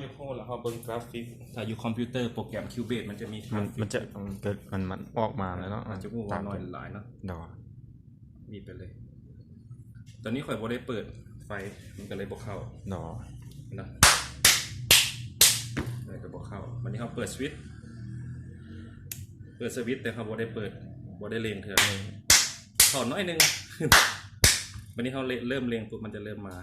ຢູ່ໂຮແລ້ວເຮົາເບິ່ງກຣາຟິກ. ຖ້າຢູ່ຄອມພິວເຕີໂປຣແກຣມຄິວເບດມັນຈະມີ ມັນ ກຣາຟິກ ມັນຈະ ມັນເກີດ ມັນ ມັນອອກມາແລ້ວເນາະ. ມັນຈະຮູ້ວ່ານ້ອຍຫຼາຍເນາະ. ໂດຍ. ມີໄປເລີຍ. ຕອນນີ້ຂ້ອຍບໍ່ໄດ້ເປີດໄຟ ມັນກໍເລີຍບໍ່ເຂົ້າ. ໂດຍ. ເນາະ ເລີຍກໍບໍ່ເຂົ້າ. ບັດນີ້ເຮົາເປີດສະວິດ ເປີດສະວິດ ແຕ່ເຮົາບໍ່ໄດ້ເປີດ ບໍ່ໄດ້ເລັ່ງເທື່ອ. ອືມ. ເຂົ້າໜ້ອຍໜຶ່ງ. ບັດນີ້ເຮົາເລີ່ມເລັ່ງປຸບ ມັນຈະເລີ່ມມາ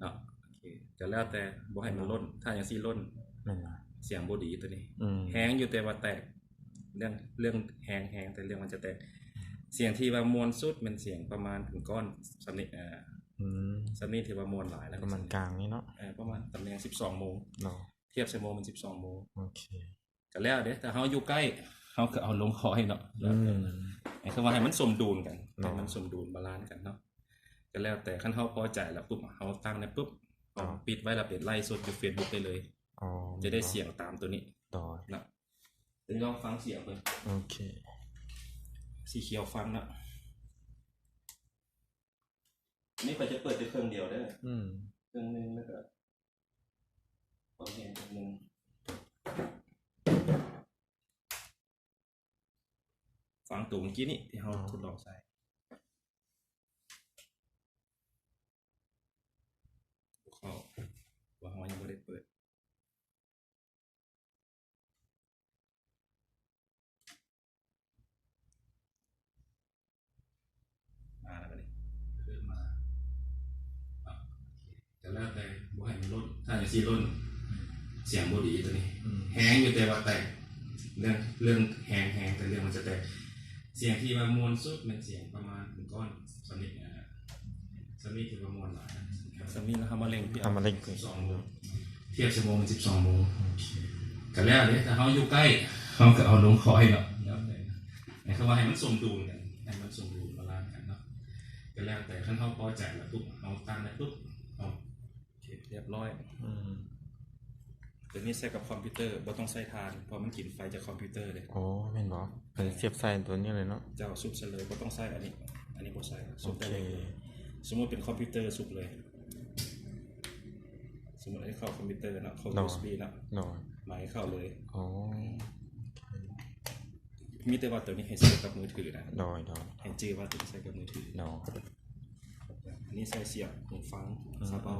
ເນາະ. ໂອເຄ ກໍແລ້ວແຕ່ ບໍ່ໃຫ້ມັນຫຼົ່ນ. ຖ້າຈັ່ງຊີ້ຫຼົ່ນ ແມ່ນລະ ສຽງບໍ່ດີຕົວນີ້. ອືມ. ແຮງຢູ່ແຕ່ວ່າແຕກ. ເລື່ອງ ເລື່ອງແຮງ ແຮງ ແຕ່ເລື່ອງມັນຈະແຕກ. ສຽງທີ່ວ່າມ່ວນສຸດແມ່ນສຽງປະມານເປັນກ້ອນສ່ຳນີ້. ອືມ. ສ່ຳນີ້ຖືວ່າມ່ວນຫຼາຍແລ້ວ. ປະມານກາງນີ້ເນາະ. ເອີ ປະມານຕຳແໜ່ງສິບສອງໂມງເນາະ. ທຽບໃສ່ໂມງແມ່ນສິບສອງໂມງ. ໂອເຄ. ກໍແລ້ວເດ້ ຖ້າເຮົາຢູ່ໃກ້ ເຮົາກໍເອົາລົງຄໍໃຫ້ເນາະ. ອືມ. ໃຫ້ ຄືວ່າໃຫ້ມັນສົມດຸນກັນ. ເນາະ. ໃຫ້ມັນສົມດຸນບາລານກັນເນາະ. ກໍແລ້ວແຕ່ ຄັນເຮົາພໍໃຈແລ້ວປຸບ ເຮົາຕັ້ງໄດ້ປຸບ ເຮົາ ອໍ ປິດໄວ້ແລ້ວໄປໄລຟ໌ສົດຢູ່ເຟສບຸກໄດ້ເລີຍ. ອໍ ຈະໄດ້ສຽງຕາມຕົວນີ້. ໂດຍ. ນະ ດຽວລອງຟັງສຽງເບິ່ງ. ໂອເຄ. ສີຂຽວຟັງນະ. ອັນນີ້ຂ້ອຍຈະເປີດແຕ່ເຄິ່ງດຽວເດີ. ອືມ. ເຄິ່ງໜຶ່ງ ແລ້ວກໍ ເອົາແຮງເຄິ່ງໜຶ່ງ. ຟັງຕົວເມື່ອກີ້ນີ້ທີ່ເຮົາ ອໍ ທົດລອງໃສ່. ເຂົ້າ ວ່າເຮົາຍັງບໍ່ໄດ້ເປີດ. ມາແລ້ວບັດນີ້ ເລີ່ມມາ. ອ່ະ ໂອເຄ ກໍແລ້ວແຕ່ ບໍ່ໃຫ້ມັນຫຼົ່ນ. ຖ້າຈັ່ງຊີ້ຫຼົ່ນ ສຽງບໍ່ດີຕົວນີ້. ອືມ. ແຮງຢູ່ແຕ່ວ່າແຕກ. ເລື່ອງ ເລື່ອງແຮງ ແຮງ ແຕ່ເລື່ອງມັນຈະແຕກ. ສຽງທີ່ວ່າມ່ວນສຸດແມ່ນສຽງປະມານເປັນກ້ອນສ່ຳນີ້. ສ່ຳນີ້ຖືວ່າມ່ວນຫຼາຍ. ສ່ຳນີ້ແລ້ວເຮົາມາເລັ່ງ ເຮົາມາເລັ່ງ ສິບສອງໂມງ ທຽບໃສ່ໂມງເປັນສິບສອງໂມງ. ໂອເຄ. ກໍແລ້ວເດ້ ຖ້າເຮົາຢູ່ໃກ້ ເຮົາກໍເອົາລົງຄໍໃຫ້ເນາະ. ແລ້ວແຕ່ ໃຫ້ ຄືວ່າໃຫ້ມັນສົມດຸນກັນ ໃຫ້ມັນສົມດຸນບາລານກັນເນາະ. ກໍແລ້ວແຕ່ ຄັນເຮົາພໍໃຈແລ້ວປຸບ ເຮົາຕັ້ງໄດ້ປຸບ ເຮົາ ໂອເຄ ຮຽບຮ້ອຍ. ອືມ. ຕົວນີ້ໃຊ້ກັບຄອມພິວເຕີ ບໍ່ຕ້ອງໃຊ້ຖ່ານ ເພາະມັນກິນໄຟຈາກຄອມພິວເຕີເດ້. ໂອ້ ແມ່ນບໍ່? ເພິ່ນສຽບໃສ່ຕົວນີ້ເລີຍເນາະ. ເຈົ້າ ສຸບໃສ່ເລີຍ ບໍ່ຕ້ອງໃຊ້ອັນນີ້. ອັນນີ້ບໍ່ໃຊ້ ສຸບໄດ້ເລີຍ. ໂອເຄ. ສົມມຸດເປັນຄອມພິວເຕີ ສຸບເລີຍ. ສົມມຸດອັນນີ້ເຂົ້າຄອມພິວເຕີເນາະ ເຂົ້າ ໂດຍ ຢູເອັສບີເນາະ. ໂດຍ. ໄມເຂົ້າເລີຍ. ອໍ ໂອເຄ. ມີແຕ່ວ່າຕົວນີ້ໃຫ້ໃຊ້ກັບມືຖືນະ. ໂດຍ ໂດຍ. ໃຫ້ຈື່ວ່າຕົວນີ້ໃຊ້ກັບມືຖື. ໂດຍ. ອັນນີ້ໃສ່ສຽບຫູຟັງ ອືມ ຊາວເບົາ.